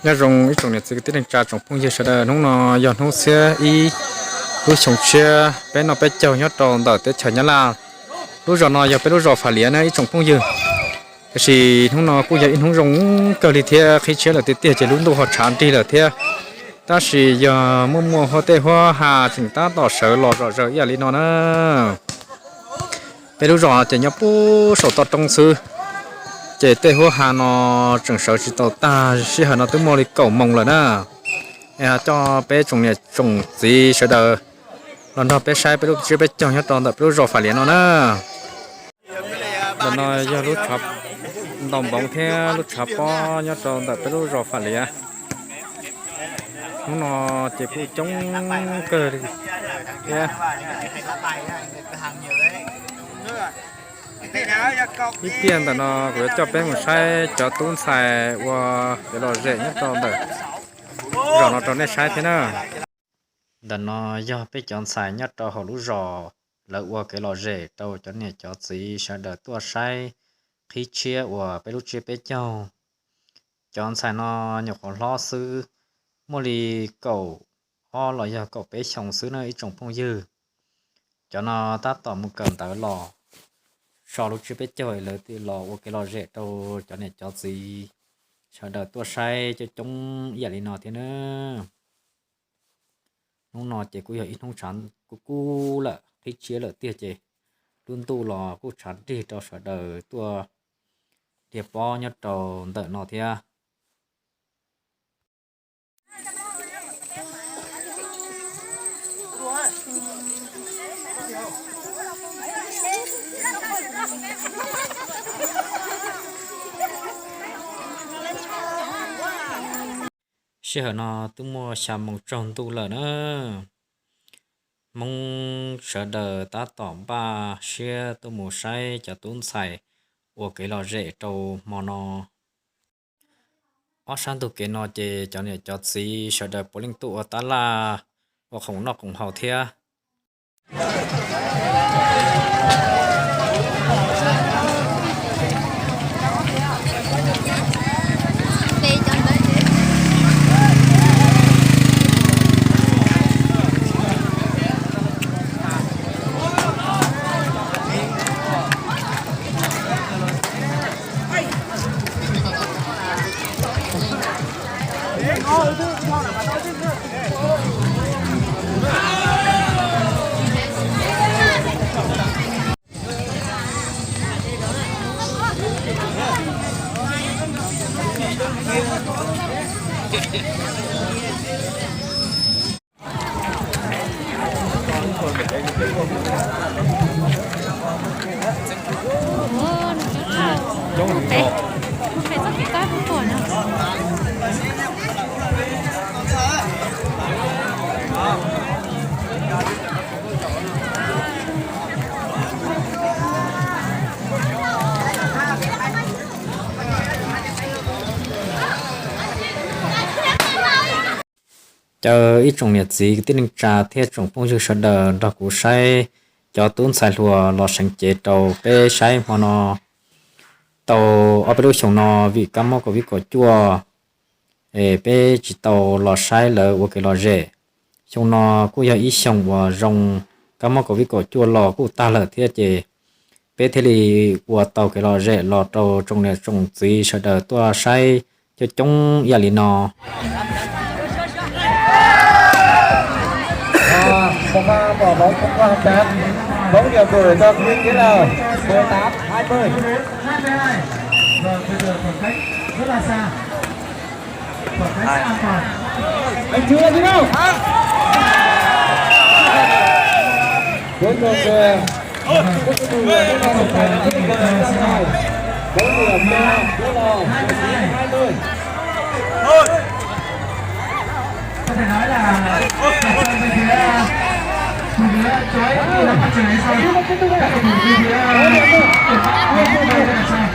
Nyob zoo ib tsoom niam txiv kwv tij neej tsa tsoom phooj ywg sawv daws, hnub no yog hnub xiab ib lub xyoo tshiab peb noj peb caug nyob rau ntawm teb chaws Nyab Laj. Lub zos no yog peb lub zos Fam Liav na ib tsoom phooj ywg. Tiam sis hnub no kuj yog ib hnub zoo kawg li thiab qhib tshiab lawm tiag tiag ces lub ntuj ho tshav nrig lawm thiab. Tab sis yog muaj muaj huab tej huab ha tseem tab tom sawv los zom zaws ib yam li no na. Peb lub zos ces nyob puag saum toj roob xwb, ces tej huab ha no tseem sawv tsis tau tag, sij hawm no twb muaj li kaum moos lawm na. Es coj peb tsoom niam tsoom txiv sawv daws los nrog peb saib peb lub tsiab peb caug nyob rau ntawm peb lub zos Fam Liav no na. Ntawm no yog lub tshav ntaus npoov thiab lub tshav pob nyob rau ntawm peb lub zos Fam Liav. Hnub no ces kuj coob kawg thiab. Ib tiag ntawm no kuv yuav coj peb mus saib cov tub ntxhais ua kev lom zem nyob rau ntawm zos no rau nej saib thiab na. Ntawm no yog peb cov ntxhais nyob rau hauv lub zos, lawv ua kev lom zem rau cov niam cov txiv sawv daws tuaj saib qhib tshiab uas peb lub tsiab peb caug. Cov ntxhais no nyuam qhuav hlob xwb, muaj li kaum ob los yog kaum peb xyoos xwb na ib tsoom phooj ywg. Cov no tab tom mus kawm ntawv los so lub tsiab peb caug es lawv thiaj los ua kev lom zem rau cov niam cov txiv sawv daws tuaj saib coob coob ib yam li no thiab na. Hnub no ces kuj yog ib hnub tshav kub kub lawm qhib tshiab lawm tiag ces lub ntuj los kuj tshav nrig rau sawv daws tuaj dhia pob nyob rau ntawm no thiab. Sij hawm no twb muaj xya moos tsaus ntuj lawm na. Hmoob sawv daws tab tom npaj siab tuaj mus saib cov tub ntxhais ua kev lom zem rau hmo no. Ob sab ntug kev no ces cov niam cov txiv sawv daws puav leej tuaj ua tab laj ua khoom noj khoom haus thiab. Caw ib tsoom niam txiv kwv tij neej tsa thiab tsoom phooj ywg sawv daws nrog kuv saib cov tub ntxhais hluas los seev cev rau peb saib hmo no. Tau ob peb lub xyoos no vim kab mob covid kaum cuaj es peb tsis tau los saib lawv ua kev lom zem. Xyoo no kuj yog ib xyoos uas zoo, kab mob covid kaum cuaj los kuj tag lawm thiab ces peb thiaj li ua tau kev lom zem los rau tsoom niam tsoom txiv sawv daws tuaj saib coob coob ib yam li no. Vòng ba bỏ bóng thông qua hòm tám. Bóng điểm của đội tuyển Việt Nam là mười tám hai mươi. Vâng, bây giờ khoảng cách rất là xa. Khoảng cách rất an toàn. Anh Trương đi đâu? Cuối cùng, ờ, cuối cùng là cái vòng ba của đội tuyển Việt Nam là bóng điểm cho Phú Lò, mười chín hai mươi. Có thể nói là, là trong cái phía, à, từ phía chối khi nắm bắt chuyền sau, các cầu thủ từ phía, à, tuyển Bắc Ninh rút về đằng sau.